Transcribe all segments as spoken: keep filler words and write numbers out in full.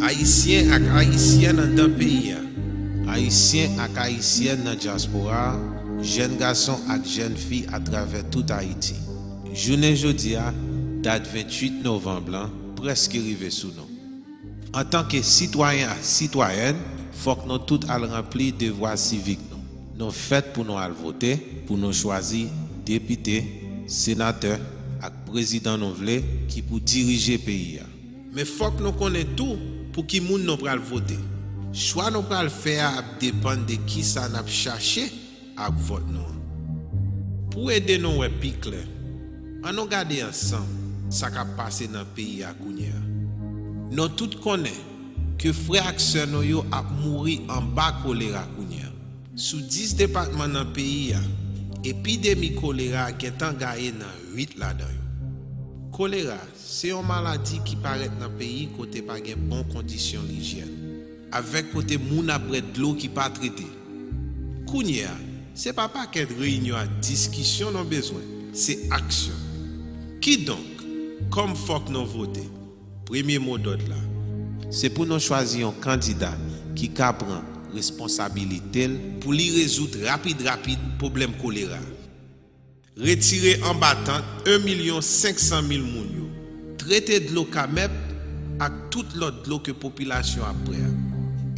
Ayisyen ak Ayisyèn anndan peyi a. Ayisyen ak Ayisyèn nan dyaspora a, jèn gason ak jèn fi atravè tout Ayiti. Jounen jodi a, dat venntuit novanm lan, prèske rive sou nou. Antanke sitwayen ak sitwayèn, fòk nou tout al ranpli devwa sivik nou. Nou fèt pou nou al vote, pou nou chwazi depite, senatè ak prezidan nou vle ki pou dirije peyi a. Men fòk nou konnen tou pou ki moun nou pral vote. Chwa nou pral fè a ap depann de kisa n ap chache ak vòt nou an. Pou ede nou wè pi klè, ann nou gade ansanm sa k ap pase nan peyi a kounye a. Nou tout konnen ke frè ak sè nou yo ap mouri anba kolera kounye a. Sou dis depatman nan peyi a, epidemi kolera a gentan gaye nan uit ladan yo. Kolera se yon maladi ki parèt nan peyi kote pa gen bon kondisyon lijyèn, avèk kote moun ap bwè dlo ki pa trete. Kounye a, se pa pakèt reyinyon ak diskisyon nou bezwen, se aksyon. Kidonk, kòm fòk nou vote, premye modòd la, se pou nou chwazi yon kandida ki ka pran responsabilite l pou li rezoud rapid rapid pwoblèm kolera. Retire anba tant en milyon senk san mil moun yo. Trete dlo kamèp ak tout lòt dlo ke popilasyon ap bwè a.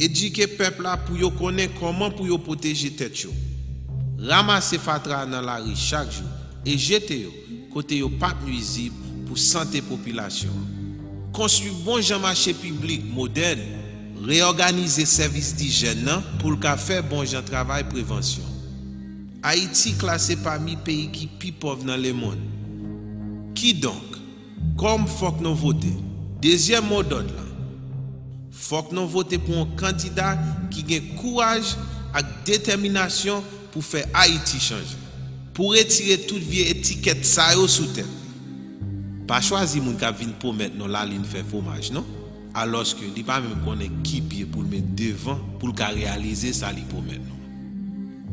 Edike pèp la pou yo konnen kòman pou yo pwoteje tèt yo. Ranmase fatra nan lari chak jou e jete yo kote yo p ap nwizib pou sante popilasyon an. Konstwi bon jan mache piblik modèn, reyòganize sèvis dijèn nan pou l ka fè bon jan travay prevansyon. Ayiti klase pami peyi ki pi pòv nan lemonn. Kidonk, kòm fòk nou vote, dezyèm modòd la, fòk nou vote pou yon kandida ki gen kouraj ak detèminasyon pou fè Ayiti chanje, pou retire tout vye etikèt sa yo sou tèt li. Pa chwazi moun k ap vin pwomèt nou lalin fè fwomaj non, alòske li pa menm konnen ki pye pou l met devan pou l ka reyalize sa li pwomèt nou.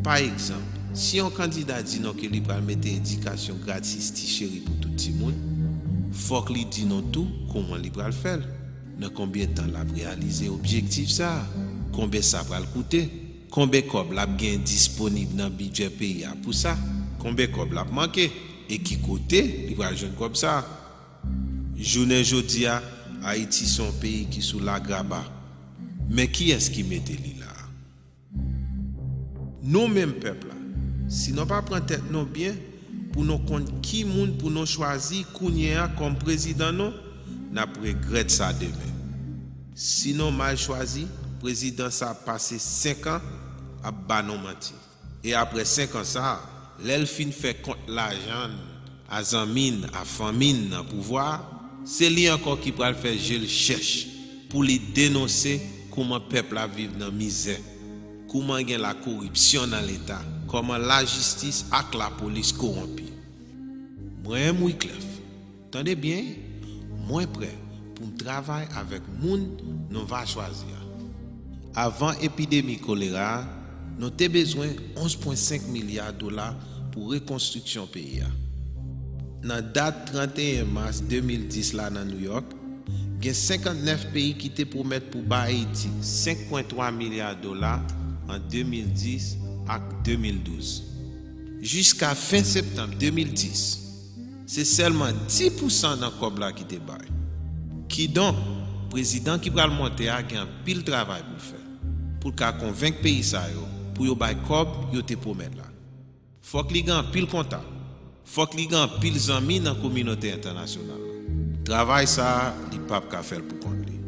Pa egzanp, si yon kandida di nou ke li pral mete edikasyon gratis ti cheri pou tout timoun, fòk li di nou tou kòman li pral fè l, nan konbyen tan l ap reyalize objektif sa a, konbyen sa pral koute, konbyen kòb l ap gen disponib nan bidjè peyi a pou sa, konbyen kòb l ap manke, e ki kote li pral jwenn kòb sa a. Jounen jodi a, Ayiti se yon peyi ki sou lagraba. Men kiyès ki mete li la a? Nou menm pèp la, si nou pa pran tèt nou byen pou nou konn ki moun pou nou chwazi kounye a kòm prezidan nou, n ap regrèt sa demen. Si nou mal chwazi, prezidan sa ap pase senk an ap ba nou manti. E apre senk an sa a, lè l fin fè kont lajan n a zanmi n, a fanmi n nan pouvwa a, se li ankò ki pral fè je l chèch pou li denonse kòman pèp la viv nan mizè, kòman gen lakoripsyon nan Leta, kòman lajistis ak lapolis kowonpi. Mwen, Wyclef, tande byen, mwen prè pou m travay avèk moun nou va chwazi a. Avan epidemi kolera a, nou te bezwen onz pwen senk milya dola pou rekonstriksyon peyi a. Nan dat trannteyen mas de mil dis la nan Nouyòk, gen senkantnèf peyi ki te pwomèt pou bay Ayiti senk pwen twa milya dola an de mil dis ak de mil douz. Jiska fen septanm de mil dis, se sèlman dis pousan nan kòb la ki te bay. Kidonk, prezidan ki pral monte a gen anpil travay pou l fè, pou l ka konvenk peyi sa yo pou yo bay kòb yo te pwomèt la. Fòk li gen anpil kontak, fòk li gen anpil zanmi nan kominote entènasyonal la. Travay sa a, li p ap ka fè l pou kont li.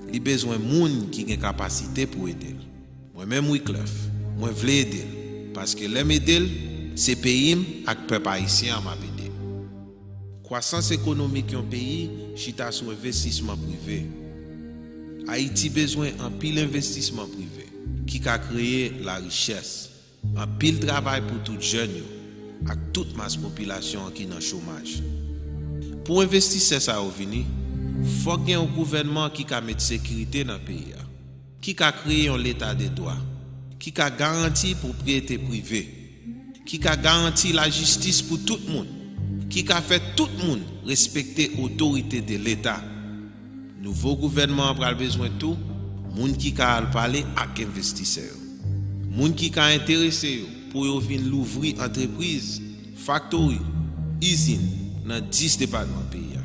Li bezwen moun ki gen kapasite pou ede l. Mwen menm, Wyclef, mwen vle ede l, paske lè m ede l, se peyi m ak pèp ayisyen an m ap ede. Kwasans ekonomik yon peyi chita sou envestisman prive. Ayiti bezwen anpil envestisman prive ki ka kreye larichès, anpil travay pou tout jèn yo ak tout mas popilasyon an ki nan chomaj. Pou envestisè sa yo vini, fòk gen yon gouvènman ki ka met sekirite nan peyi a, ki ka kreye yon leta de dwa, ki ka garanti pwopriyete prive, ki ka garanti lajistis pou tout moun, ki ka fè tout moun respekte otorite de Leta. Nouvo gouvènman an pral bezwen tou moun ki ka al pale ak envestisè yo. Moun ki ka enterese yo pou yo vin louvri antrepriz, faktori, izin nan dis depatman peyi a.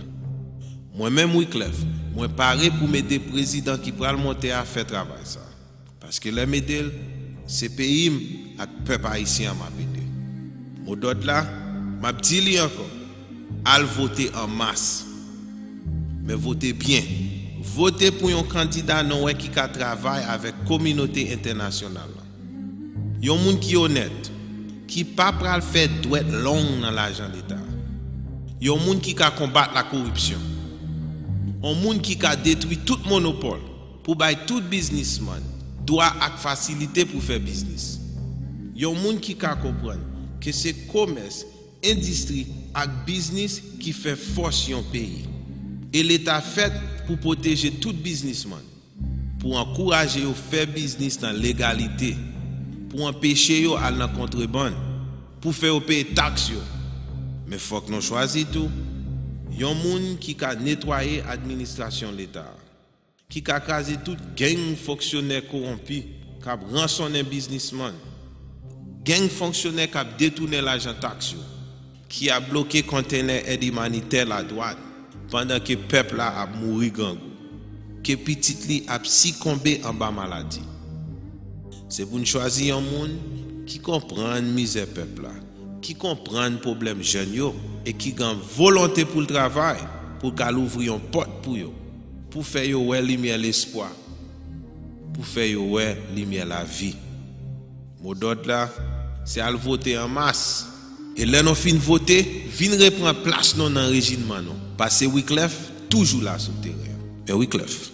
Mwen menm Wiclef, mwen pare pou m ede prezidan ki pral monte a fè travay sa. Paske lè m ede l, se peyi m ak pèp ayisyen an m ap ede. Modòd la, m ap di li ankò, al vote an mas. Men vote byen. Vote pou yon kandida nou wè ki ka travay avèk kominote entènasyonal la. Yon moun ki onèt, ki pa pral fè dwèt long nan lajan leta. Yon moun ki ka konbat lakoripsyon. Yon moun ki ka detwi tout monopòl pou bay tout biznismann dwa ak fasilite pou fè biznis. Yon moun ki ka konprann ke se komès, endistri ak biznis ki fè fòs yon peyi. E leta fèt pou pwoteje tout biznismann, pou ankouraje yo fè biznis nan legalite, pou anpeche yo al nan kontrebann, pou fè yo peye taks yo. Men fòk nou chwazi tou yon moun ki ka netwaye administrasyon leta a, ki ka kraze tout gang fonksyonè kowonpi k ap ransonnen biznismann, gang fonksyonè k ap detounen lajan taks yo, ki ap bloke kontenè èd imanitè ladwàn pandan ke pèp la ap mouri grangou, ke pitit li ap sikonbe anba maladi. Se pou n chwazi yon moun ki konprann mizè pèp la, ki konprann pwoblèm jèn yo e ki gen volonte pou l travay, pou l ka louvri yon pòt pou yo, pou fè yo wè limyè lespwa, pou fè yo wè limyè lavi. Modòd la, se al vote an mas. E lè nou fin vote, vin reprann plas nou nan rejinman nou. Paske Wiclef toujou la sou teren an. Men Wiclef.